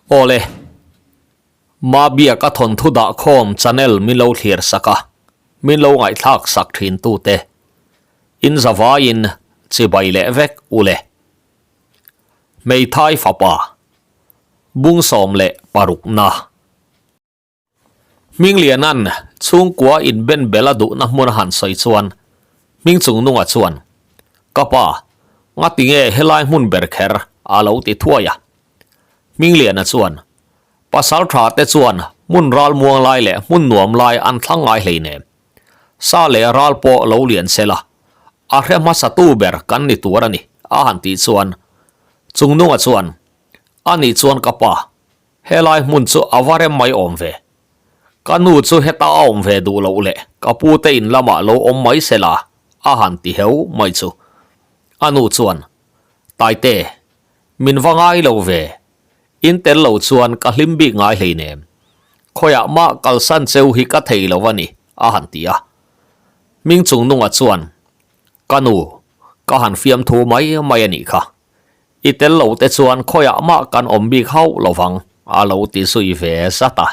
Awle, Mabiaka thawnthu dahkhawm channel min lo thlir sak a, min lo ngaihthlak sak thin tute in zavaiin chibai leh vek u le. Hmeithai fapa, Bungsawm leh parukna. Hminglianan chhungkua inben bel a duhna hmun a han sawi chuan Hmingchungnunga chuan, Ka pa, ngati nge helai hmun ber kher a lo ti thuai a. Hmingliana chuan, Pasal tha te chuan hmun ral muang lai leh hmun nuam lai an thlang ngai hleinem. Sa leh ral pawh lo lian se la, a hre hmasa tu ber kan ni tur a ni, a han tih chuan Chungnunga chuan, A nih chuan ka pa, Helai hmun chu a va rem mai awm ve. Ka nu chu heta a awm ve duh loh leh ka pu te in lamah lo awm mai se la, a han ti heu mai chu. A nu chuan, Taite, min va ngai lo ve. In tel lo chuan ka hlim bik ngai hleinem. Khawiah mah kalsan cheu hi ka thei lo a ni, a han ti a. Hmingchungnunga chuan, Ka nu, ka han fiamthu mai mai a nih kha. I tel lo te chuan khawiah mah kan awm bik hauh lo vang, a lo ti zui ve zat a.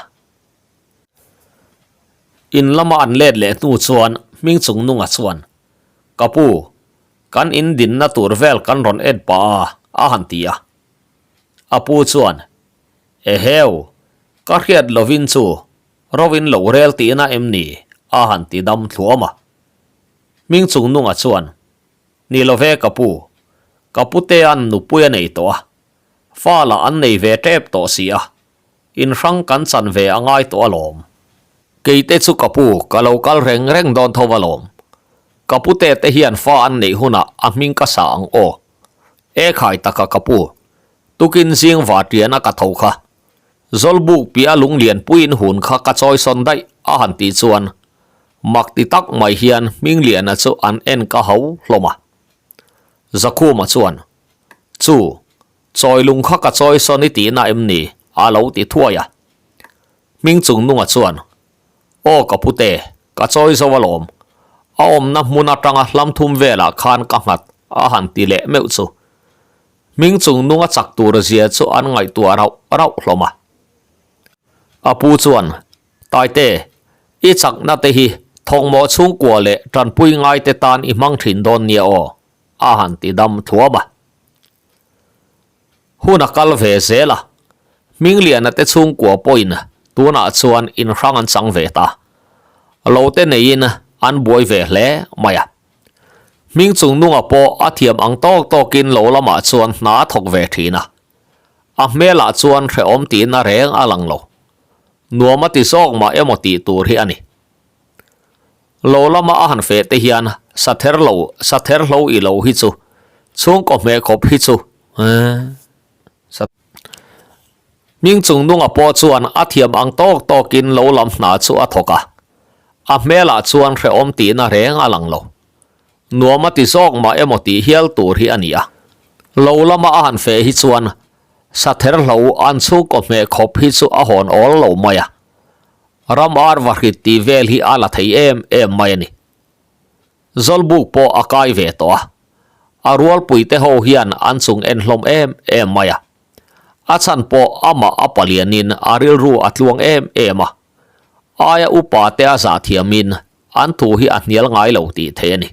In lama an let leh hnu chuan Hmingchungnunga chuan, Ka pu, kan in dinna tur vel kan rawn en pah a, a han ti a. A pu chuan, Eheu, ka hriat lovin chu rovin lo rel tihna em ni? a han ti dam thluam a. Hmingchungnunga chuan, Ni lo ve ka pu. Ka putea'n nupui a nei tawh a, fa lah an nei ve tep tawh si a, in hrang kan chan ve a ngai tawh alawm. Keite chu ka pu ka lo kal reng reng dawn tho alawm. Ka pute te hian fa an neih hunah a hming ka sa ang aw. E khai taka ka pu, tukin zing vatiana ka tho kha. Zawlbuk piah lunglian puiin hun kha ka chawi sawn daih a han tih chuan mak ti tak mai hian Hmingliana chu an en ka ho hlawm a. Zakhuma chuan, Chu, chawi lung kha ka chawi sawn i tihna em ni? a lo ti thuai a. Hmingchungnunga chuan, Aw ka pute, ka chawi zo alawm. A awmna hmun atanga hlam thum velah khan ka nghat a han ti leh meuh chu. Hming chung nunga chak tur zia chu an ngaihtuah rauh rauh hlawm a. A pu chuan, Taite, i chakna te hi thawkmawh chhungkua leh tanpui ngaite tan i hmang thin dawn nia aw, a han ti dam thluam a. Hun a kal ve zel a, Hmingliana te chhungkua pawhin tunah chuan inhrang an chang ve ta. Lo te neiin an buai ve hle mai a. Hming chung nunga pawh a thiam ang tawk tawkin lo lamah chuan hna a thawk ve thin a. A hmelah chuan hrehawm tihna reng a lang lo. Nuam a ti zawk mah emaw tih tur hi a ni. Lo lama a han feh te hian sa ther lo, sa ther hlo i lo hi chu chhungkaw hmeh khawp hi chu sa. Hming chung nunga pawh chuan a thiam ang tawk tawkin lo lam hna chu a thawk a. A hmelah chuan hrehawm tihna reng a lang lo. Nuam a ti zawk mah emaw tih hial tur hi a ni a. Lo lama a han feh hi chuan sather hlo an chhungkaw hmeh khawp hi chu a hawn awl lo mai a. Ram ar vahrit tih vel hi a la thei em em mai a ni. Zawlbuk pawh a kai ve tawh a. A rualpuite ho hian an chung en hlawm em em mai a. A chhan pawh amah a palianin a rilru a tluang em em a. Aia upa te a zah thiamin an thu hi a hnial ngai lo tih theih a ni.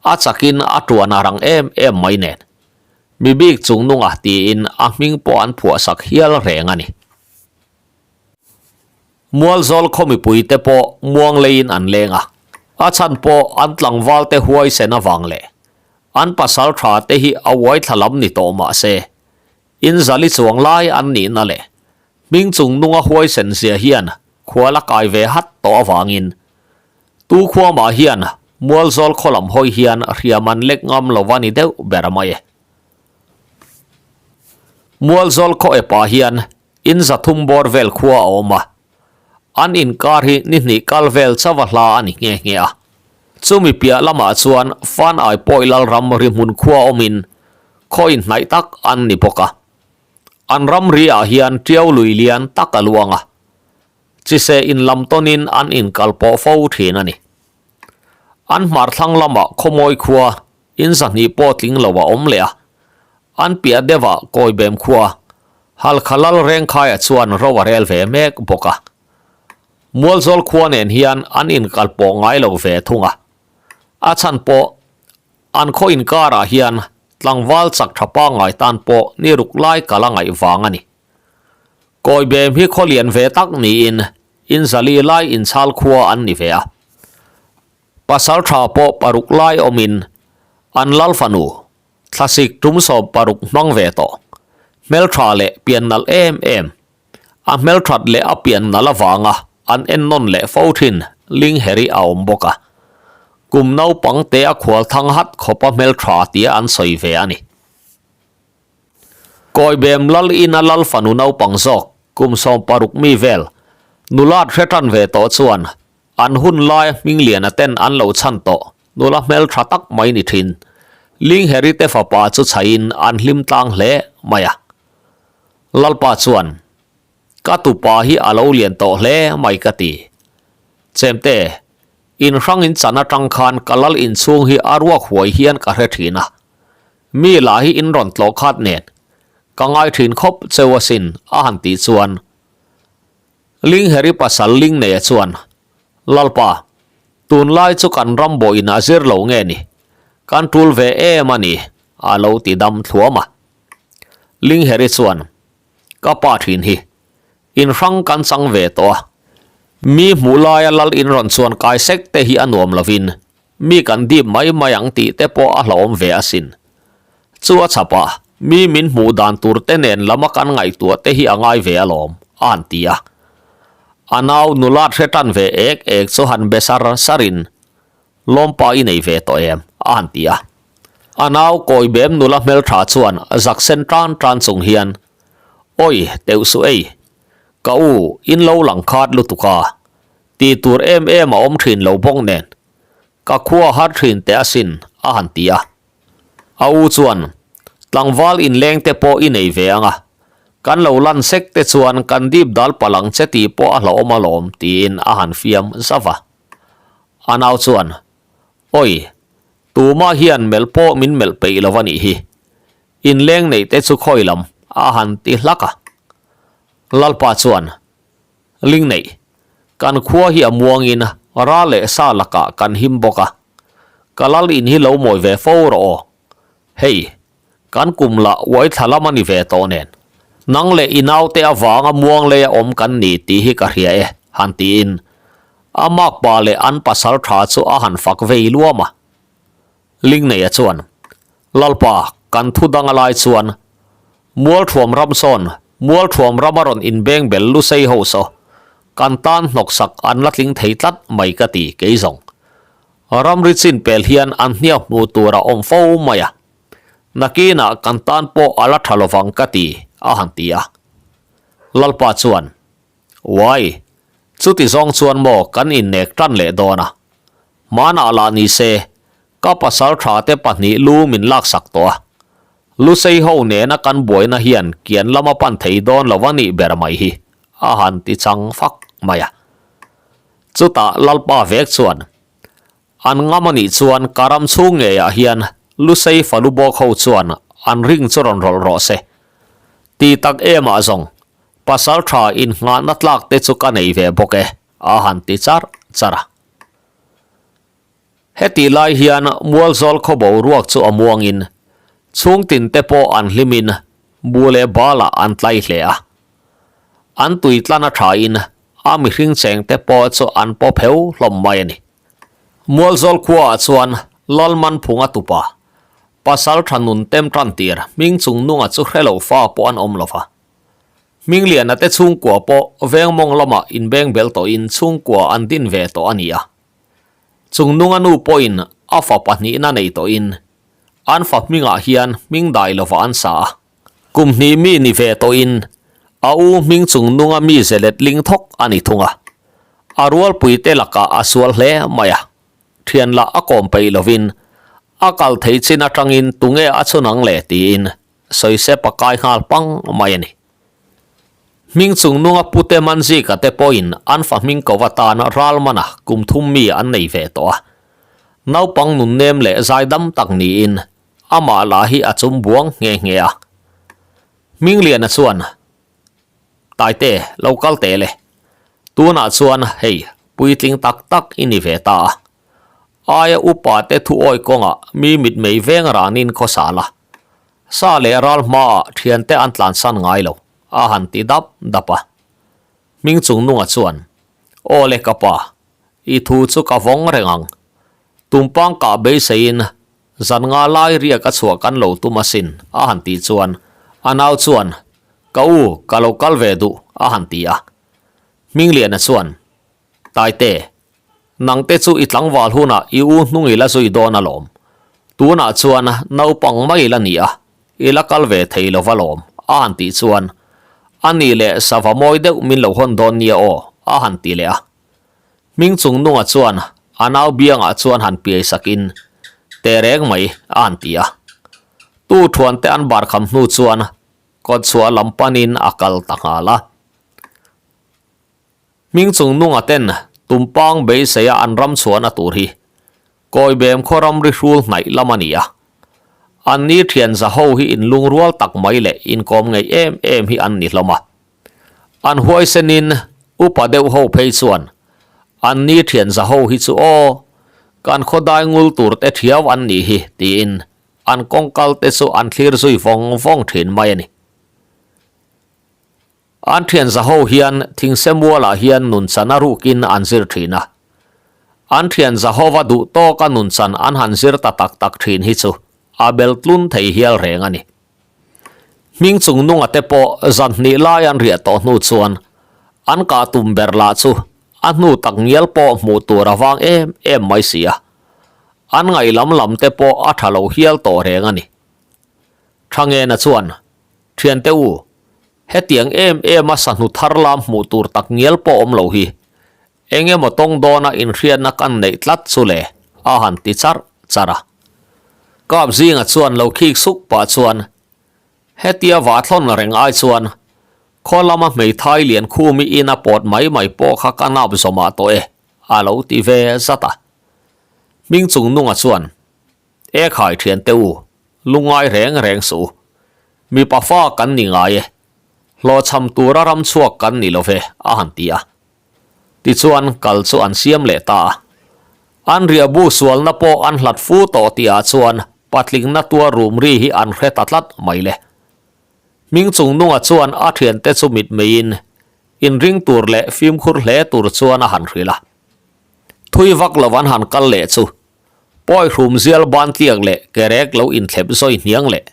A chakin a tuan a rang em em mai nen. Mi bik chung nunga tiin a hming pawh an phuahsak hial reng a ni. Mualzawl khaw mipui te pawh muang leiin an leng a, a chhan pawh an tlangval te huaisen avang leh an pasal tha te hi a uai thla lam ni tawh mah se inzali chuang lai an nihna leh hming chung nunga huaisen zia hian khual a kai ve hat tawh avangin tu khua mah hian Mualzawl khaw lam hawi hian hriam an lek ngam lo a ni deuh ber mai e. Mualzawl khaw epah hian In zathum bawr vel khua a awm a, an inkar hi ni hnih kal vel chauh a hla a ni nghe nghe a. Chumi piah lamah chuan Fan Ai Pawi Lalram ri hmun khua awmin khaw inhnaih tak an ni bawk a. An ramri ah hian tiau lui lian tak a luang a, chise inlam tawnin an inkal pawh fo thin a ni. An hmar thlang lamah khawmawi khua in zahnih pawh tling lo a awm leh a, an piah deuhah Kawibem khua. Halkha Lal Rengkhaia chuan ro a rel ve mek bawk a. Mualzawl khua nen hian an inkal pawh ngai lo ve thung a. A chhan pawh an khaw inkarah hian tlangval chak tha pangngai tan pawh ni ruk lai kal a ngaih vang a ni. Kawibem hi khaw lian ve tak niin Inzali lai inchhal khua an ni ve a. Pasal tha pawh paruk lai awmin an lal fanu thlasik tum 60 hmang ve tawh. Hmeltha leh pian nalh em em. A hmelthat leh a pian nalh avanga an ennawn leh fo thin Lingheri a awm bawk a. Kum naupang te a khual thang hat khawpa hmeltha tia an sawi ve a ni. Kawibem lal ina lal fanu naupang zawk kum 60 mi vel nulat hre tan ve tawh chuan An hun laia Hmingliana ten an lo chhan tawh nula hmel tha tak mai ni thin. Lingheri te fapa chu chhaiin an hlim tlang hle mai a. Lalpa chuan, Ka tupa hi a lo lian tawh hle mai ka ti. Chemte, in hrang in chan atang khan ka lal inchhung hi a ruak huai hian ka hre thin a. Mi lah hi in rawn tlawh khat nen ka ngai thin khawp cheu asin a han tih chuan Lingheri pasal Lingneia chuan, Lalpa, tunlai chu kan ram bawhin a zir lo nge ni? Kan tul ve em a ni, a lo ti dam thluam a. Lingheri chuan, Ka pa thin hi, in hrang kan chang ve tawh a. Mi hmuh laia lal in rawn chuan kai sek te hi a nuam lovin, Mi kan dip mai mai ang tih te pawh a hlauhawm ve asin. Chu a chhap a, mi min hmuh dan tur te nen lama kan ngaihtuah te hi a ngai ve alawm, a han ti a. A nau nulat hre tan ve ek ek chu han be sar sarin, Lawmpa i nei ve tawh em? a han ti a. A nau kawibem nula hmeltha chuan zak sen tan tan chung hian, Awi, teuh suh ei. Ka u, in lo lang khat lutuk a. Tih tur em em a awm thin lo bawk nen, ka khua har thin teh asin, a han ti a. A u chuan, Tlangval inleng te pawh i nei ve ang a, kan lo lan sek te chuan kan dip dal palh ang che tih pawh a hlauhawm alawm, tiin a han fiam zauh a. A nau chuan, Awi, tumah hian melh pawh min melh peih lo a nih hi. Inleng neih te chu khawi lam, a han ti hlak a. Lalpa chuan, Ling neih. Kan khua hi a muangin ral leh sa lakah kan him bawk a. Ka lal in hi lo mawi ve fo rawh aw. Hei, kan kum lah uai thla lam a ni ve tawh nen. Nang leh i naute avanga muang leia awm kan ni tih hi ka hria e, han tiin a makpa leh an pasal tha chu a han fak vei luam a. Lingneia chuan, Lalpa, kan thu dang a lai chuan Mualthuam ram sawn Mualthuam rama rawn inbeng bel Lusei ho saw kan tan hnawksak an la tling thei tlat mai ka ti kei zawng. Ramri chin pel hian an hniak hmuh tur a awm fo mai a. Nakinah kan tan pawh a la tha lovang ka ti, a han ti a. Lalpa chuan, Uai, chuti zawng chuan maw kan innek tan leh dawn a. Hmanah lah ni se, ka pasal tha te pahnih lu min laksak tawh a. Lusei ho nena kan buaina hian kian lama pan thei dawn lo a nih ber mai hi, a han ti chang fak mai a. Chutah Lalpa vek chuan, An ngam a nih chuan ka ram chhung ngeiah hian Lusei falu bawk ho chuan an ring chu rawn rawlh rawh se. Ti tak emah zawng, pasal tha innghahna tlak te chu ka nei ve bawk e, a han ti char char a. Hetih lai hian Mualzawl khaw boruak chu a muangin chhungtin te pawh an hlimin bu leh balah an tlai hle a. An tui tlan a thain a mihring cheng te pawh chu an paw pheu hlawm mai a ni. Mualzawl khuaah chuan Lalmanphunga tupa, pasal tha nun tem tan tir hming chung nunga chu hre lo fa pawh an awm lo va. Hmingliana te chhungkua pawh vengmawng lamah inbeng bel tawhin chhungkua an din ve tawh a ni a. Chung nunga nu pawhin a fa pahnihna nei tawhin an fa hmingah hian hming dai lova an sa a. Kum hnih mi ni ve tawhin a u hming chung nunga mi ze letling thawk a ni thung a. A rualpuite lakah a sual hle mai a, thian lah a kawm peih lovin a kal thei chin atangin tunge a chhun ang le tiin sawisep a kai nghal pang mai a ni. Hming chung nunga pute Manzika te pawhin an fa hming ko atan ral mana kum thum mi an nei ve tawh a. Naupang nunnem leh zaidam tak niin amah lah hi a chum buang nghe nghe a. Hmingliana chuan. Taite, lo kal teh le. Tunah chuan hei, puitling tak tak i ni ve ta a. Aia upa te thu awi kawngah mi mitmei veng ranin khawsa la. Sa leh ral hmaah thiante an tlansan ngai lo, a han ti dap dap a. Hming chungnunga chuan, Aw le ka pa, i thu chu ka vawng reng ang. Tumpang kah beiseiin zan nga lai riak a chhuah kan lo tum asin, a han tih chuan a nau chuan, Ka u, ka lo kal ve duh, a han ti a. Hmingliana chuan, Taite, nangte chu i tlangval hunah i u hnung i la zui dawn alawm. Tunah chuan naupang mai la ni a, i la kal ve thei lo va lawm, a han tih chuan, A nih leh sava mawi deuh min lo hawn dawn nia aw, a han ti leh a. Hming chungnunga chuan a nau biangah chuan han piai sakin, Teh reng mai, a han ti a. Tu thuante an bar kham hnu chuan kawtchhuah lam panin a kal ta nghal a. Hming chungnunga ten tumpang beiseia an ram chhuahna tur hi Kawibem khaw ramri hrul hnaih lam a ni a. An ni thian za ho hi inlungrual tak mai leh inkawm ngeih em em hi an ni hlawm a. An huaisenin upa deuh ho phei chuan an ni thian za ho hi chu aw, kan khaw dai ngul tur te thiau an nih hi tiin an kawngkal te chu an thlir zui vawng vawng thin mai a ni. An thian zaho hian thingsemualah hian nunchan a rukin an zir thin a. An thian zahova duh tawka nunchan an han zir ta tak tak thin hi chu a bel tlun thei hial reng a ni. Hming chungnunga te pawh zan hnih lai an riah tawh hnu chuan an kah tum ber lah chu a hnu tak ngial pawh hmuh tur a vang em em mai si a. An ngaih lam lam te pawh a tha lo hial tawh reng a ni. Thangena chuan, Thiante u, hetiang em em a sahnu thar lam hmuh tur tak ngial pawh awm lo hi, eng emaw tawng dawna inhriatna kan neih tlat chu le, a han ti charh charh a. Kap zinga chuan lo khik suk pah chuan, Hetia vahthlawn reng ai chuan, khaw lama hmeithai lian khumi ina pawt mai mai pawh kha ka nap zawmah tawh e, a lo ti ve zat a. Hming chungnunga chuan, E khai thiante u, lungngai reng reng suh u. Mipa fa kan ni ngai e. Hlawhchham tura ram chhuak kan ni lo ve, a han ti a. Tichuan kal chu an siam leh ta a. An riahbu sualna pawh an hlat fu tawh tihah chuan patlingna tuar rum ri hi an hre ta tlat mai le. Hming chungnunga chuan a thiante chu mitmeiin inring tur leh fimkhur hle tur chuan a han hrilh a. Thui vak lo an han kal leh chu Pawi hrum zial ban tliak leh kerek lo inthlep zawi hniang leh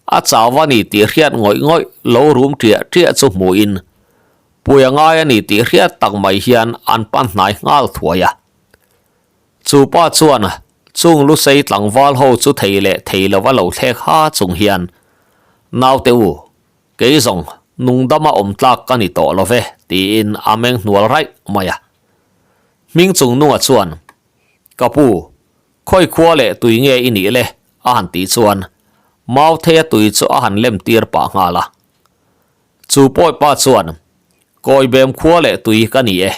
a chau a ni tih hriat ngawih ngawih lo rum ṭiah ṭiah chu hmuhin pui a ngai a ni tih hriat tak mai hian an pan hnai nghal thuai a. Chu pa chuan chung lusei tlangval ho chu thei leh thei lova lo thlek ha chung hian, Naute u, kei zawng nungdama awm tlak ka ni tawh lo ve, tiin a meng hnual raih mai a. Hming chungnunga chuan, Ka pu, khawi khua leh tui nge i nih le? a han tih chuan Mautheia tui chu a han lem tir pah nghal a. Chu pawipa chuan, Kawibem khua leh tui ka ni e.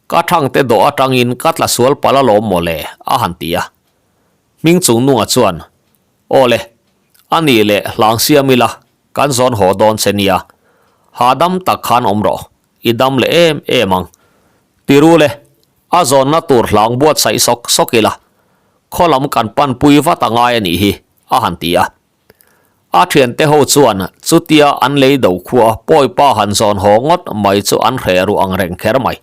Ka thangte dawh atangin ka tla sual palh alawm maw le? a han ti a. Hming chungnunga chuan, Aw le, a nih leh hlang siam ila, kan zawn haw dawn che nia. Hahdam tak khan awm rawh, i dam leh em em ang. Ti ru le, A zawnna tur hlang buatsaih sawk sawk ila, khaw lam kan panpui vat a ngai a nih hi, a han ti a. A thiante ho chuan chutia an lei do khua pawipa han zawn haw ngawt mai chu an hreh ruh ang reng kher mai.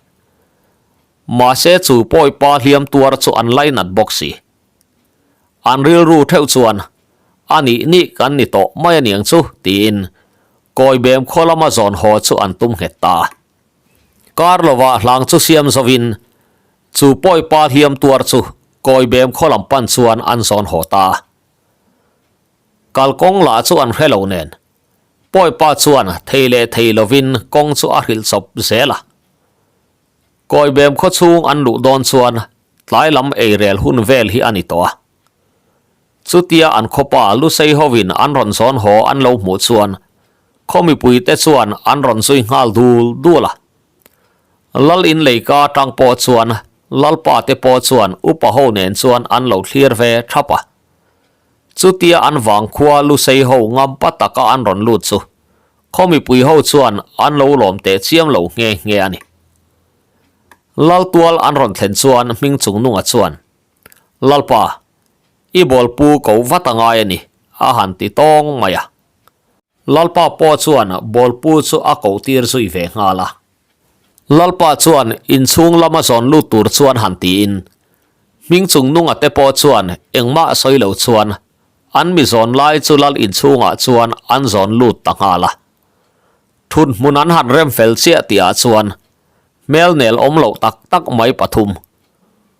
Mahse chu pawipa hliam tuar chu an lainat bawk si. An rilru theuh chuan, A nih nih kan ni tawh mai a niang chu, tiin Kawibem khaw lama zawn haw chu an tum nghet ta a. Kar lovah hlang chu siam zovin chu pawipa hliam tuar chu Kawibem khaw lam pan chuan an zawn haw ta a. Kalkawng lah chu an hre lo nen pawipa chuan thei leh thei lovin kawng chu a hrilh chawp zel a. Kawibem khaw chhung an luh dawn chuan tlai lam eirel hun vel hi a ni tawh a. Chutia an khawpa Lusei hovin an rawn zawn haw an lo hmuh chuan khaw mipuite chuan an rawn zui nghal dul dul a. Lal in leika atang pawh chuan Lalpa te pawh chuan upa ho nen chuan an lo thlir ve thap a. Chutia an vangkhua Lusei ho ngampa taka an rawn lut chu. Khaw mipui ho chuan an lo lawm teh chiam lo nghe nghe a ni. Laltual an rawn thlen chuan hming chungnunga chuan, Lalpa, i bawlpu ko vat a ngai a ni, a han ti tawng mai a. Lalpa pawh chuan bawlpu chu a koh tir zui ve nghal a. Lalpa chuan inchhung lama zawn lut tur chuan han tiin, hming chungnunga te pawh chuan engmah sawi lo chuan an mi zawn lai chu lal inchhungah chuan an zawn lut ta nghal a. Thut hmun an han rem fel chiah tihah chuan hmel nel awm loh tak tak mai pathum,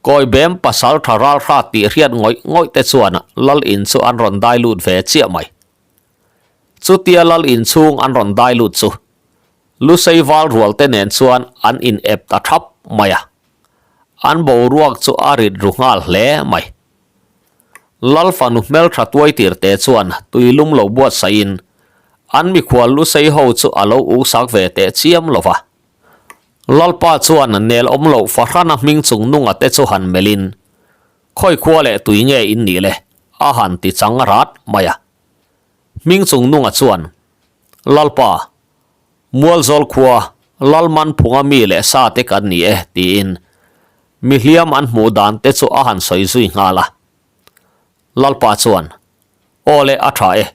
kawi bem pasal tha ral hrat tih hriat ngawih ngawih te chuan lal in chu an rawn dai lut ve chiah mai. Chutia lal inchhung an rawn dai lut chu Lusei val rual te nen chuan an in ep ta thap mai a, an boruak chu a rit ru nghal hle mai. Lal fanu hmeltha tuai tir te chuan tui lum lo buatsaihin an mikhual Lusei ho chu a lo uksak ve teh chiam lo va. Lalpa chuan nel awm loh fahrana hming chung nunga te chu han melhin, Khawi khua leh tui nge in nih le? a han ti chang rat mai a. Hming chung nunga chuan, Lalpa, Mualzawl khua Lalman phunga mi leh sa te kan ni e, tiin mi hliam an hmuh dan te chu a han sawi zui nghal a. Lalpa chuan, Aw le, a tha e.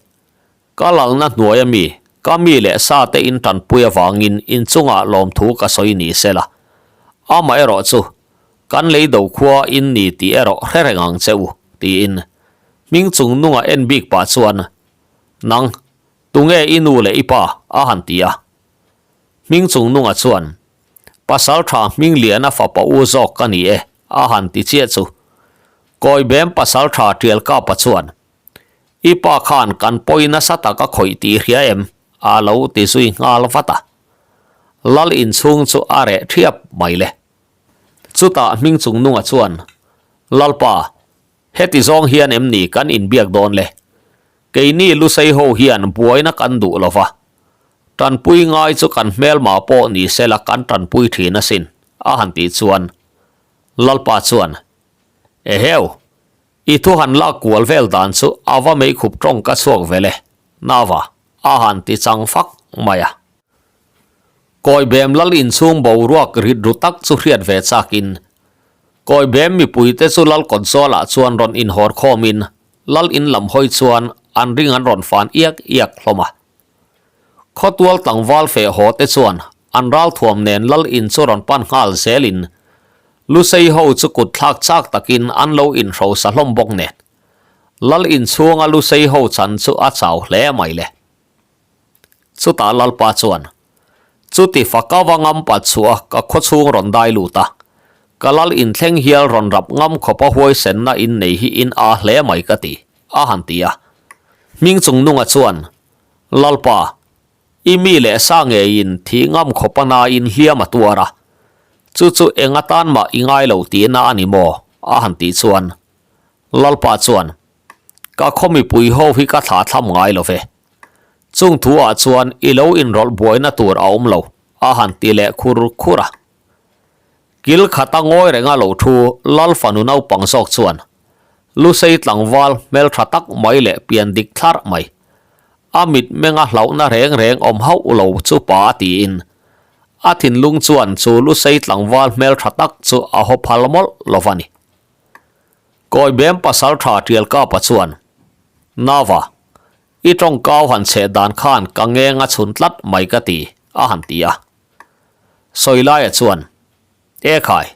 Ka lalna hnuaia mi, ka mi leh sa te in tanpui avangin inchungah lawmthu ka sawi ni sela. Amaherawh chu, kan lei do khua in ni tih erawh hre reng ang che u, tiin hming chung nunga en bik pah chuan, Nang, tunge i nu leh i pa? a han ti a. Hming chung nunga chuan, Pasal tha hming liana fapa u zawk ka ni e, a han ti chiah chu. Kawi bem pasal tha tial kapa chuan, I pa khan kan pawi nasa tak a khawih tih hria em? a lo ti zui nghal vat a. Lal inchhung chu a reh thiap mai le. Chutah hming chung nunga chuan, Lalpa, heti zawng hian em ni kan inbiak dawn le? Keini Lusei ho hian buaina kan duh lo va, tanpui ngai chu kan hmelma pawh ni sela kan tanpui thin asin, a han tih chuan Lalpa chuan, Eheu, i thu han lak kual vel dan chu a va meikhup tawng ka chhuak vel e, Nava, a han ti chang fak mai a. Kawi bem lal inchhung boruak rit ru tak chu hriat ve chakin Kawi bem mipuite chu lal kawtzawl-ah chuan rawn inhawr khawmin lal in lam hawi chuan an ring an rawn fan iak iak hlawm a. Khawtual tlangval feh haw te chuan an ralthuam nen lal in chu rawn pan nghal zelin Lusei ho chu kut thlak chak takin an lo inhrosa hlawm bawk nen lal inchhunga Lusei ho chan chu a chau hle mai le. Chutah Lalpa chuan, Chuti faka va ngam pat chhuah ka khawchhung rawn dai lut a, ka lal inthleng hial rawn rap ngam khawpa huaisenna in nei hi in a hle mai ka ti, a han ti a. Hming chungnunga chuan, Lalpa, i mi leh sa ngeiin thih ngam khawpa nain hliam a tuar a, chu chu eng atan mah i ngai lo tihna a ni maw? a han tih chuan, Lalpa chuan, Ka khaw mipui ho hi ka thlah thlam ngai lo ve. Chung thu ah chuan i lo inrawlh buaina tur a awm lo, a han ti leh khur khur a. Kil khata ngawi renga lo thu Lal fanu naupang zawk chuan Lusei tlangval hmeltha tak mai leh pian dik thlarh mai, a mitmenga hlauhna reng reng awm hauh lo chu pa a tiin a thinlung chuan chu Lusei tlangval hmeltha tak chu a haw phal mawlh lo va ni. Kawi bem pasal tha tial kapa chuan, Nava, i tawngkau han chheh dan khan ka ngeng a chhun tlat mai ka ti, a han ti a. Sawilaia chuan, E khai,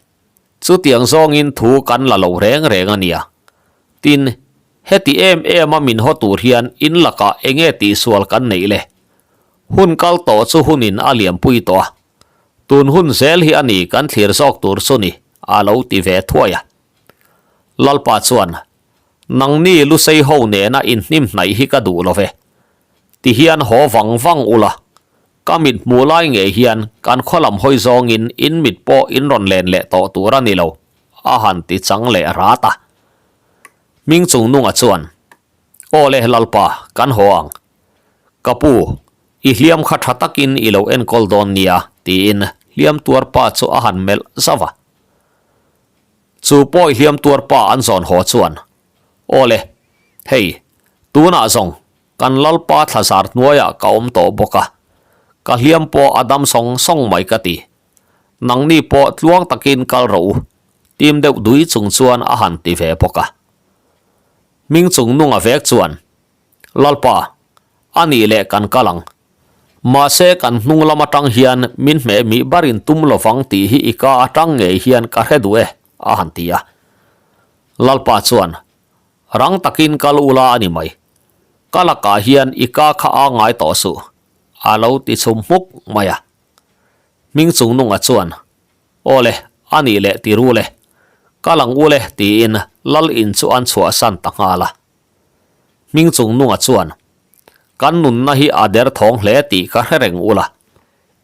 chutiang zawngin thu kan la lo reng reng a nia. Tin, heti em em a min haw tur hian in lakah enge tihsual kan neih le? Hun kal tawh chu hunin a liampui tawh a, tun hun zel hi a ni kan thlir zawk tur chu ni, a lo ti ve thuai a. Lalpa chuan, Nangni Lusei ho nena inhnim hnaih hi ka duh lo ve. Tihian haw vang vang ula, ka mit hmuh lai ngei hian kan khaw lam hawi zawngin in mit pawh in rawn len leh tawh tur a ni lo, a han ti chang leh rat a. Hming chungnunga chuan, Aw le Lalpa, kan haw ang. Ka pu, i hliam kha tha takin i lo enkawl dawn nia, tiin hliam tuar pa chu a han melh zauh a. Chu pawi hliam tuar pa an zawn haw chuan, Aw le, hei, tunah zawng kan Lalpa thlazar hnuaiah ka awm tawh bawk a. Ka hliam pawh a dam sawng sawng mai ka ti. Nangni pawh tluang takin kal rawh u, tim deuh dui chung chuan a han ti ve bawk a. Hming chung nunga vek chuan, Lalpa, a nih leh kan kal ang. Mahse kan hnung lam atang hian min hmeh mih barin tum lovang tih hi i ka atang ngei hian ka hre duh e, a han ti a. Lalpa chuan, Rang takin kal ula a ni mai. Ka lakah hian i ka kha a ngai tawh suh, a lo ti chhum hmuk mai a. Hming chung nunga chuan, Aw le, a nih leh ti ru le, ka lang u le tiin lal in chu an chhuahsan ta nghal a. Hming chung nunga chuan, Kan nunna hi a der thawng hle tih ka hre reng ula,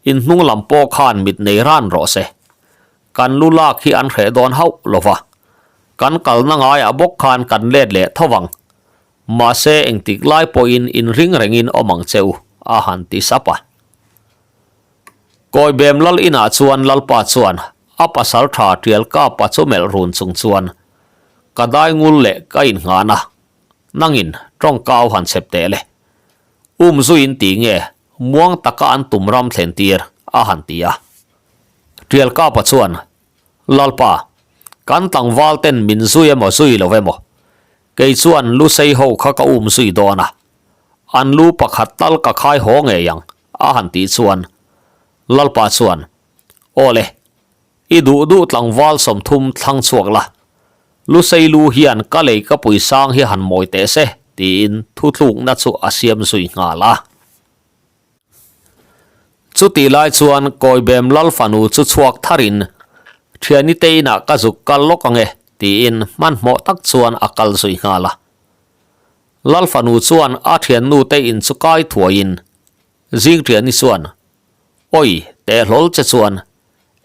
in hnung lam pawh khan mit nei ran rawh se. Kan lu lak hi an hreh dawn hauh lo va, kan kalna ngaiah bawk khan kan let leh tho vang. Mahse engtik lai pawhin inring rengin awm ang che u, a han ti sap a. Kawibem lal inah chuan Lalpa chuan a pasal tha tial kapa chu melh run chung chuan ka dai ngul leh ka innghan a, nangin tawngkau han chep teh le. Um zuiin ti nge muang taka an tum ram thlen tir a han ti a. Tial kapa chuan Lalpa, kan tlangval ten min zui emaw zui lo emaw, kei chuan Lusei ho kha ka um zui dawn a, an lu pakhat tal ka khai haw ngei ang, a han tih chuan Lalpa chuan, Aw le, i duh duh tlangval 30 thlang chhuak la, Lusei lu hian ka lei ka pui sang hi han mawi teh se, tiin thutlukna chu a siam zui nghal a. Chutih lai chuan Kawibem Lal fanu chu chhuak tharin, Thiani te inah ka zuk kal lawk ang e, tiin hmanhmawh tak chuan a kal zui nghal a. Lal fanu chuan a thiannu te in chu kai thuaiin, Zing Thiani chuan, Awi, teh hlawl che chuan,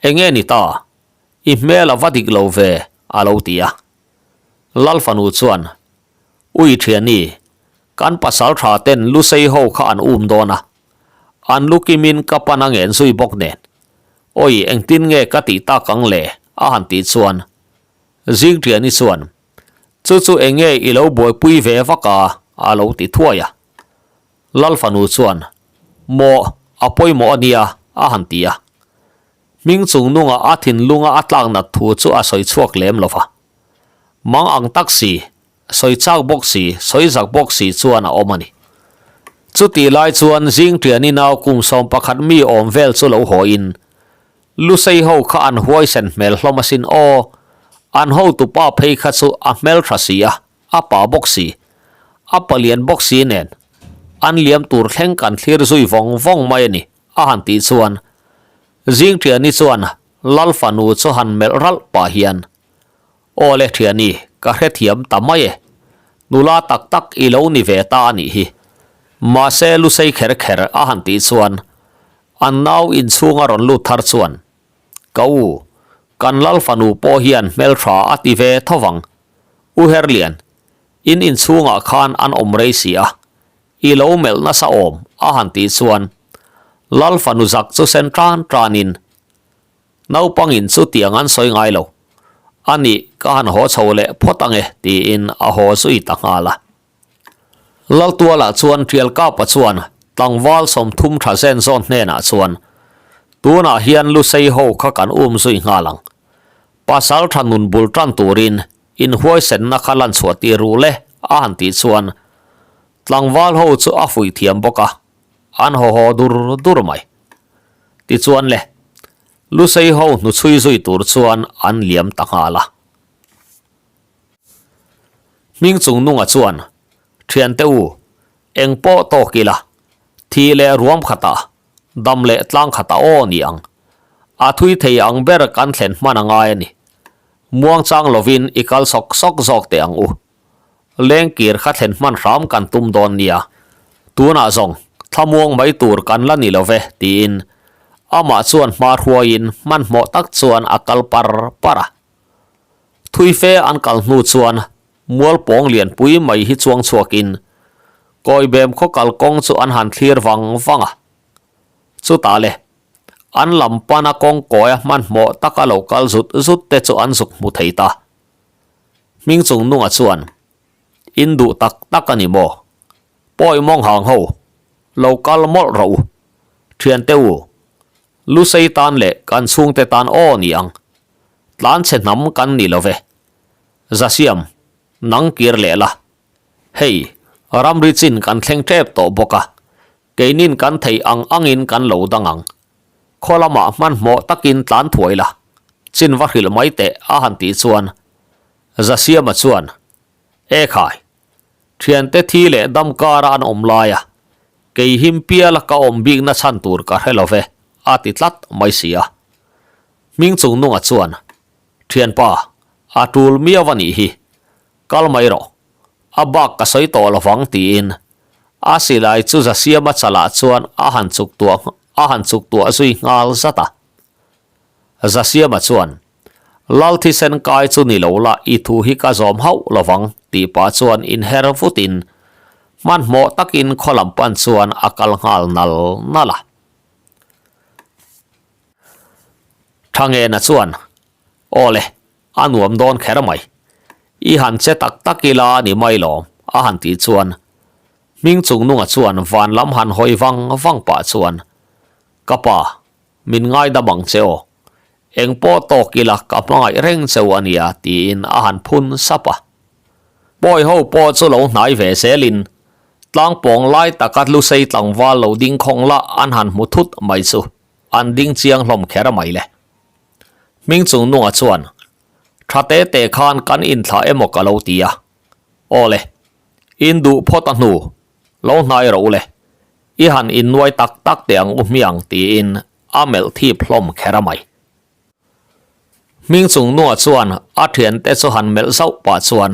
enge ni ta? I hmel a va dik lo ve, a lo ti a. Lal fanu chuan, Ui Thiani, kan pasal tha ten Lusei ho kha an um dawn a, an lu kimin ka pan a ngen zui bawk nen. Awi, engtin nge ka tih tak ang le? a han tih chuan, Zing Thiani chuan, Chu chu eng nge i lo buaipui ve vak a? a lo ti thuai a. Lal fanu chuan, Maw, a pawimawh a nia, a han ti a. Hming chung nunga a thinlunga a tlak nat thu chu a sawi chhuak lem lo va. Mang ang tak si, sawi chak bawk si, sawi zak bawk si chuan a awm a ni. Chutih lai chuan zing ṭiani nau kum 11 mi awm vel chu lo hawiin, Lusei ho kha an huaisen hmel hlawm asin aw, an hotupa phei kha chu a hmeltha si a, a pa bawk si, a palian bawk si nen, an liam tur thleng kan thlir zui vawng vawng mai a ni, a han tih chuan Zing Thiani chuan Lal fanu chu han melh ralh pah hian, Aw le Thiani, ka hrethiam ta mai e, nula tak tak i lo ni ve ta a nih hi. Mahse Lusei kher kher a han tih chuan an nau inchhunga rawn lut thar chuan, Ka u, kan Lal fanu pawh hian hmeltha a ti ve tho vang. U Herlian, in inchhungah khan an awm rei si a, I lo melh nasa awm, a han tih chuan Lal fanu zak chu sen tan tanin, Naupangin chutiang an sawi ngai lo. A nih, ka han haw chho leh phawt ang e, tiin a haw zui ta nghal a. Laltualah chuan Tialkapa chuan tlangval 30 tha zen zawn hnenah chuan, Tunah hian Lusei ho kha kan um zui nghal ang. Pasal tha nun bul tan turin inhuaisenna kha lan chhuah tir ru le, a han tih chuan tlangval ho chu a fuih thiam bawk a, an haw haw dur dur mai. Tichuan le, Lusei ho hnuchhui zui tur chuan an liam ta nghal a. Hming chung nunga chuan, Thiante u, eng pawh tawk ila, thi leh ruam khatah, dam leh tlang khatah aw ni ang. A thui thei ang ber kan thlen hman a ngai a ni. Muangchang lovin i kal sawk sawk zawk teh ang u. Lengkir kha thlen hman hram kan tum dawn nia. Tunah zawng, thlamuang mai tur kan la ni lo ve, tiin amah chuan hma hruaiin hmanhmawh tak chuan a kal par par a. Thui fe an kal hnu chuan mual pawng lianpui mai hi chuang chhuakin Kawibem khaw kalkawng chu an han thlir vang vang a. Chutah le, an lam pana kawng kawia hmanhmawh taka lo kal zut zut te chu an zuk hmu thei ta. Hming chung nunga chuan, In duh tak tak a ni maw? Pawi mawng hang ho, lo kal mawlh rawh u. Thiante u, Lusei tan leh kan chhungte tan aw ni ang. Tlanchhe hnam kan ni lo ve. Zasiam, nang kir leh la. Hei, ramri chin kan thleng tep tawh bawk a, keinin kan theih ang angin kan lo dang ang. Khaw lamah hmanhmawh takin tlan thuai la, chin va hrilh mai teh a han tih chuan Zasiama chuan, E khai, thiante thi leh dam kara an awm laia kei him piala ka awm bikna chhan tur ka hre lo ve a ti tlat mai si a. Hming chungnunga chuan, Thianpa, a tul miau a nih hi, Kal mai rawh, a bak ka sawi tawh lovang tiin a silai chu Zasiama chalah chuan a han chuk tuah a han chuk tuah zui nghal zat a. Zasiama chuan, Lal thisen kai chu ni lo la i thu hi ka zawm hauh lovang tih pah chuan inher vutin hmanhmawh takin khaw lam pan chuan a kal nghal nal nal a. Thangena chuan, Aw le, A nuam dawn kher mai. I han che tak tak ila a ni mai lawm, a han tih chuan Hming Chungnunga chuan van lam han hawi vang vang pah chuan, Ka pa, min ngaidam ang che aw. Eng pawh tawk ila ka hmangaih reng cheu a nia tiin a han phun sap a. Pawi ho pawh chu lo hnai ve zelin tlangpawng lai taka Lusei tlangval lo ding khawng lah an han hmu thut mai chu an ding chiang hlawm kher mai le. Hming Chungnunga chuan, Tha te te khan kan inthlah emaw ka lo ti a. Aw le, in duh phawt a hnu, lo hnai rawh u le. I han innuai tak tak teh ang u hmiang tiin a melh thip hlawm kher a mai. Hming Chungnunga chuan a thiante chu han melh zauh pah chuan,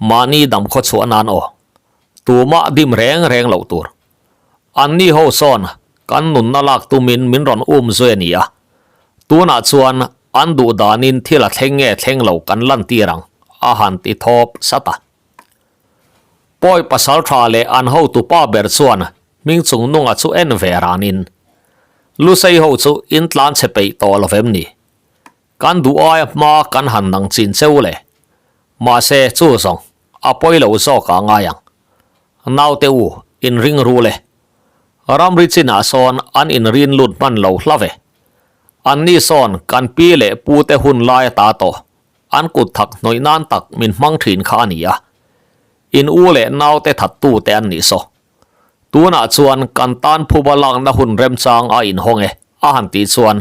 Mahni dam khaw chhuah nan aw, tumah dim reng reng loh tur. Anni ho sawn kan nunna lak tumin min rawn um zui a ni a, tunah chuan an duh danin thil a thleng nge thleng lo kan lantir ang, a han ti thawp sat a. Pawi pasal tha leh an hotupa ber chuan hming chungnunga chu en ve ranin, Lusei ho chu in tlan chhe peih tawh lo vem ni? Kan duh aia hma kan han nang chin cheu le. Mahse chu zawng a pawi lo zawk ah ngai ang. Naute u, inring ru le. Ramri chinah sawn an inrin lut hman lo hla ve. Anni sawn kan pi leh pu te hun lai ata tawh an kut thak hnawih nan tak min hmang thin kha a ni a. In u leh naute thattu te an nih saw. Tunah chuan kan tan phuba lakna hun remchang a inhawng e, a han tih chuan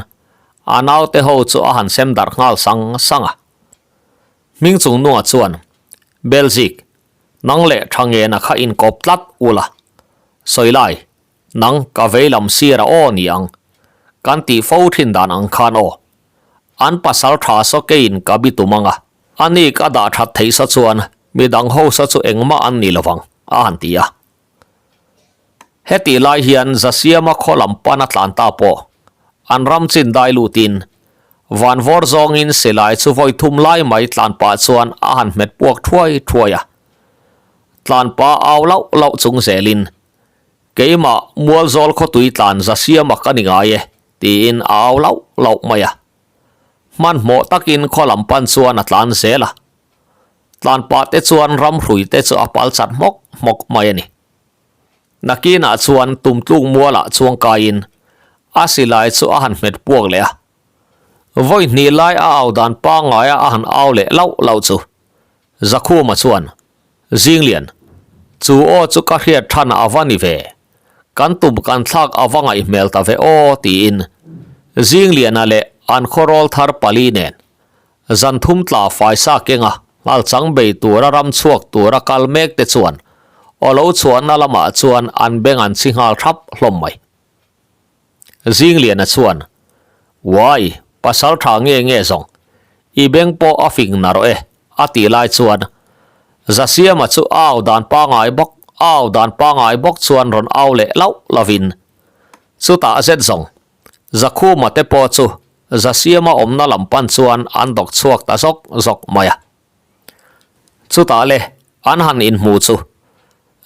a naute ho chu a han sem darh nghal sang sang a. Hming chungnunga chuan, Belzik, nang leh Thangena kha inkawp tlat ula. Sawilai, nang ka vei lam sir a aw ni ang. Kan tih fo thin dan ang khan aw. An pasal tha saw keiin ka bi tum ang a, ani ka dah that theih saw chuan midang ho saw chu engmah an ni lovang, a han ti a. Hetih lai hian Zasiama khaw lam pan a tlan ta pawh an ram chin dai lutin van vawr zawngin silai chu vawi thum lai mai tlan pah chuan a han hmet puak thuai thuai a. Tlan pah au lauh lauh chung zelin, Keimah Mualzawl khawtui tlan Zasiama ka ni ngai e, tiin a au lauh lauh mai a. Hmanhmawh takin khaw lam pan chuan a tlan zel a. Tlan pah te chuan ramhrui te chu a pal chat hmawk hmawk mai a ni. Nakinah chuan tumtluk mualah chuang kaiin a silai chu a han hmet puak leh a. Vawi hnih lai a au dan pangngaia a han au leh lauh lauh chu Zakhuma chuan, Zinglian, chu aw chu ka hriat than a va ni ve. Kan tum kan thlak a va ngaih hmel ta ve aw tiin Zingliana leh an khawrawl thar pali nen Zan thum tla faisa kenga nghal chang bei tura ram chhuak tura kal mek te chuan aw lo chhuahna lamah chuan an beng an chhi nghal thap hlawm mai. Zingliana chuan, Uai, pasal tha nge nge zawng, i beng pawh a fing na rawh e, a tih lai chuan Zasiama chu a au dan pangai bawk, a au dan pangai bawk chuan rawn au leh lauh lovin, Chutah zet zawng, Zakhuma te pawh chu Zasiama awmna lam pan chuan an dawk chhuak ta zawk zawk mai a. Chutah le an han inhmu chu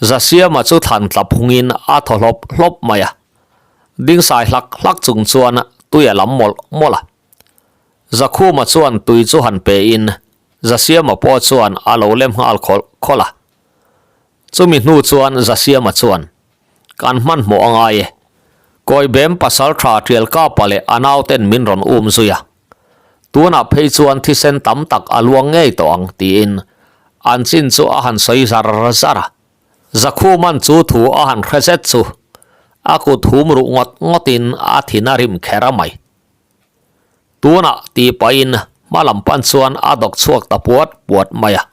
Zasiama chu thlan tla phungin a thaw hlawp hlawp mai a. Dingsai hlak hlak chung chuan tui a lam mawlh mawlh a. Zakhuma chuan tui chu han pe in Zasiama pawh chuan a lo lem nghal khawlh khawlh a. Chumi hnu chuan Zasiama chuan, Kan hmanhmawh a ngai e. Kawibem pasalṭha Ṭialkapa leh a nauten min rawn um zui a, tunah phei chuan thisen tam tak a luang ngei tawh ang tiin an chin chu a han sawi zar zar a. Zakhuman chu thu a han hre zet chu a kut hum ruh ngawt ngawtin a thin a rim kher a mai. Tunah tih pahin hma lam pan chuan a dawk chhuak ta puat puat mai a.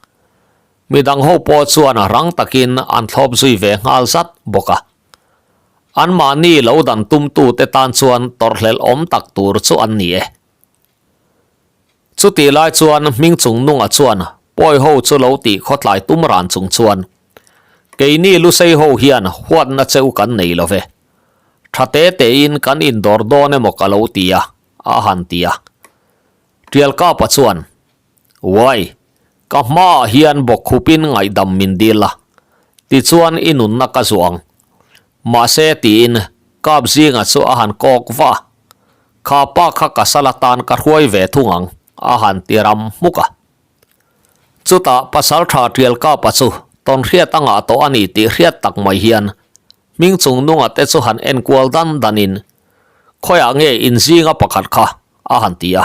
Midang ho pawh chuan rang takin an thlawp zui ve nghal zat bawk a. Anmahni lo dan tumtute tan chuan tawrhhlelh awm tak tur chu an ni e. Chutih lai chuan hming chung nunga chuan pawi ho chu lo tih khawtlai tum ran chung chuan keini Lusei ho hian huatna cheu kan nei lo ve. Tha te tein kan indawr dawn emaw ka lo ti a, a han ti a. Tialkapa chuan, Uai, ka hmaah hian bawkkhupin ngaihdam min dil a, tichuan i nunna ka zuah ang. Mahse tiin kap zinga chu a han kawk va a, Kha pa kha ka sal atan ka hruai ve thung ang, a han ti ram hmuk a. Chutah pasaltha Tialkapa chu tawnhriat a ngah tawh a ni tih hriat tak mai hian hming chung nunga te chu han enkual dan danin, Khawiah nge inzinga pakhat kha? a han ti a.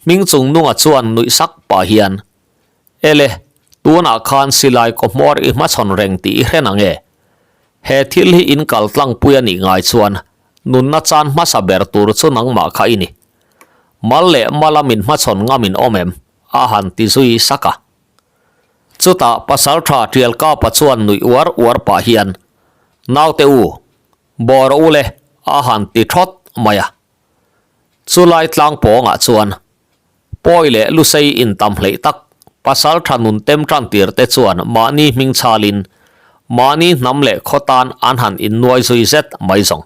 Hming chung nunga chuan nuih sak pah hian, Ele, tunah khan silai kaw hmawr i hmachhawn reng tih i hre na nge? He thil hi in kal tlangpui a nih ngai chuan nunna chan hmasa ber tur chu nangmah kha i ni. Mal leh mala min hmachhawn ngam in awm em? a han ti zui sak a. Chutah Pasaltha Tialkapa chuan nuih uar uar pah hian, Naute u, bawh rawh u le, a han ti thawt mai a. Chulai tlang pawngah chuan Pawi leh Lusei intam hleih tak pasal tha nun tem tan tir te chuan mahni hming chhalin mahni hnam leh khaw tan an han innuai zui zet mai zawng.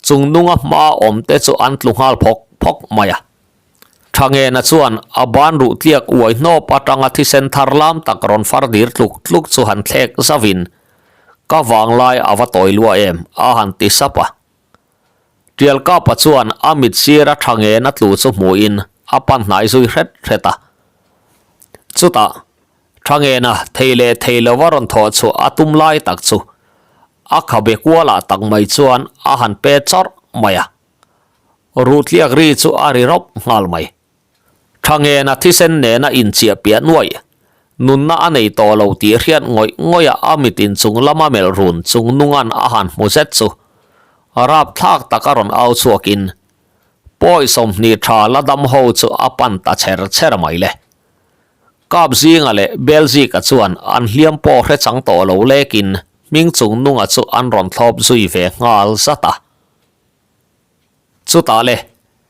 Chung nunga hma awm te chu an tlu nghal phawk phawk mai a. Thangena chuan a ban ruh tliak uai hnawp atanga thisen thar lam tak rawn far dir tluk tluk chu han thlek zauhin, Ka vanglai a va tawi lua em? a han ti sap a. Tialkapa chuan a mit sir a tha ngen a tlu chu hmuhin a pan hnai zui hret hret a. Chutah, tha ngena thei leh thei lova rawn thawh chhuah a tum lai tak chu a khabe kualah tak mai chuan a han pe chawrh mai a. Ruhtliak ri chu a ri rawp nghal mai. Tha ngena thisen nena inchiah piah nuaih, nunna a nei tawh lo tih hriat ngawih ngawih a a mit inchung lama melh run chung nungan a han hmu zet chu rapthlak taka rawn au chhuakin pawi 20 tha la dam ho chu a pan ta chher chher mai le. Kap zinga leh Belzika chuan an hliam pawh hre chang tawh lo lekin hming chung nunga chu an rawn thlawp zui ve nghal zat a. Chutah le,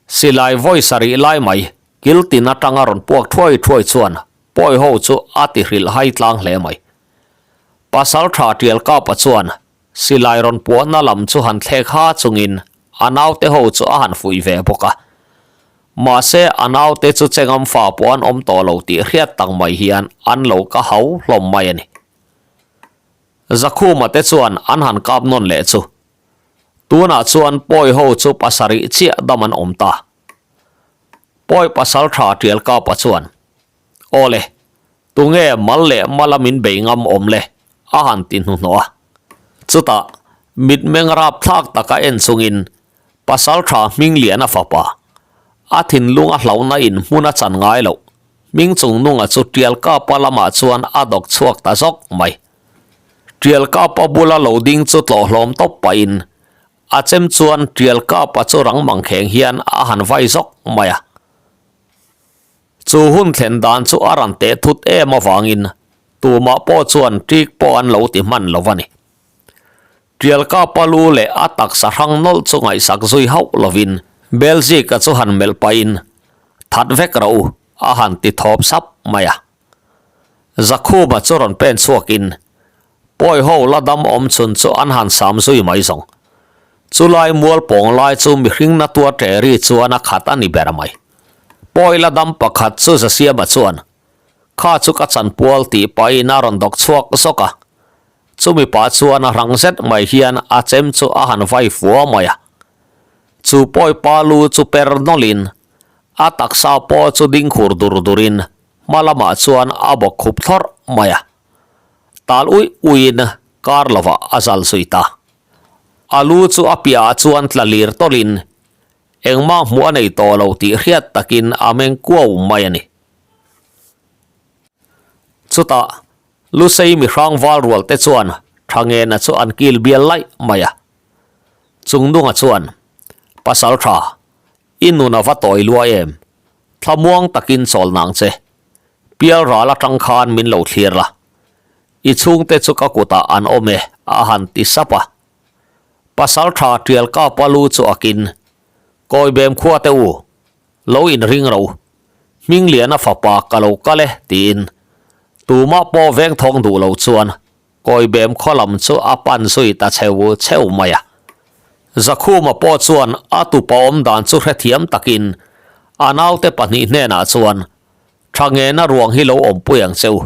silai vawi sarih lai mai kil tin atanga rawn puak thuai thuai chuan pawi ho chu a ti hrilh hai tlang hle mai. Pasal tha tial kapa chuan silai rawn puahna lam chu han thlek ha chungin a naute ho chu a han fuih ve bawk a. Mahse a naute chu chengam fa pawh an awm tawh lo tih hriat tak mai hian an lo ka hau hlawm mai a ni. Zakhuma te chuan an han kap nawn leh chu Tunah chuan pawi ho chu pasarih chiah dam an awm ta. Pawi pasal tha tial kapa chuan, Aw le, tunge mal leh mala min bei ngam awm le? a han ti hnuhnawh a. Chutah, mitmeng rapthlak taka en chungin pasal tha Hmingliana fapa, a thinlung a hlauhna in hmun a chan ngai loh, Hming chungnunga chu tial kapa lamah chuan a dawk chhuak ta zawk mai. Tial kapa bula lo ding chu tlawh hlawm tawp pahin a chem chuan tial kapa chu rang mangkheng hian a han vai zawk mai a. Chu hun thlen dan chu a ran teh thut em avangin tumah pawh chuan ṭik pawh an lo ti hman lo a ni. Tial kapa lu leh a taksa hrang nawlh chu ngaihsak zui hauh lovin Belzika chu han melh pahin That vek rawh u a han ti thawp sap mai a. Zakhuba chu rawn pen chhuakin pawi ho la dam awm chhun chu an han sam zui mai zawng. Chulai mual pawng lai chu mihring na tuar ṭe ri chuan a khat a ni ber mai. Pawi la dam pakhat chu Zasiama chuan, Kha chu ka chanpual tih pahin a rawn dawk chhuak zawk a. Chumi pah chuan a rang zet mai hian a chem chu a han vai fua mai a. Chu pawi pa lu chu per nawlhin a taksa pawh chu ding khur dur durin Hma lamah chuan a bawk khup thlawrh mai a, tal uih uihin kar lovah a zal zui ta. A lu chu a piahah chuan tla lir tawlhin engmah hmuh a nei tawh lo tih hriat takin a meng kuau mai a ni. Chutah Lusei mihrang val rual te chuan Thangena chu an kil bial laih mai a. Chungnunga chuan, Pasal tha, i nun a va tawi lua em? Thlamuang takin chawl nang che. Pial ral atang khan min lo thlir la. I chhungte chu ka kutah an awm e, a han ti sap a. Pasal tha tial kapa lu chu a kin. Kawibem khua te u, lo inring ro. Hmingliana fapa ka lo kal e, tiin tumah pawh veng thawng duh lo chuan Kawibem khaw lam chu a pan zui ta cheu cheu mai a. Zakhuma pawh chuan a tupa awm dan chu hrethiam takin a naute pahnih hnenah chuan, Tha ngena ruang hi lo awmpui ang che u.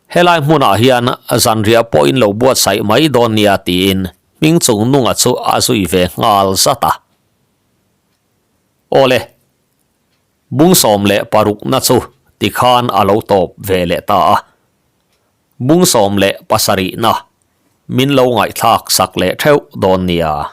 Helai hmunah hian zanriah pawh in lo buatsaih mai dawn nia tiin Hmingchung nunga chu a zui ve nghal zat a. Awle, bung 16na chu tikhan a lo tawp ve leh ta a. Bung 17na min lo ngaihthlak sak leh theuh dawn nia.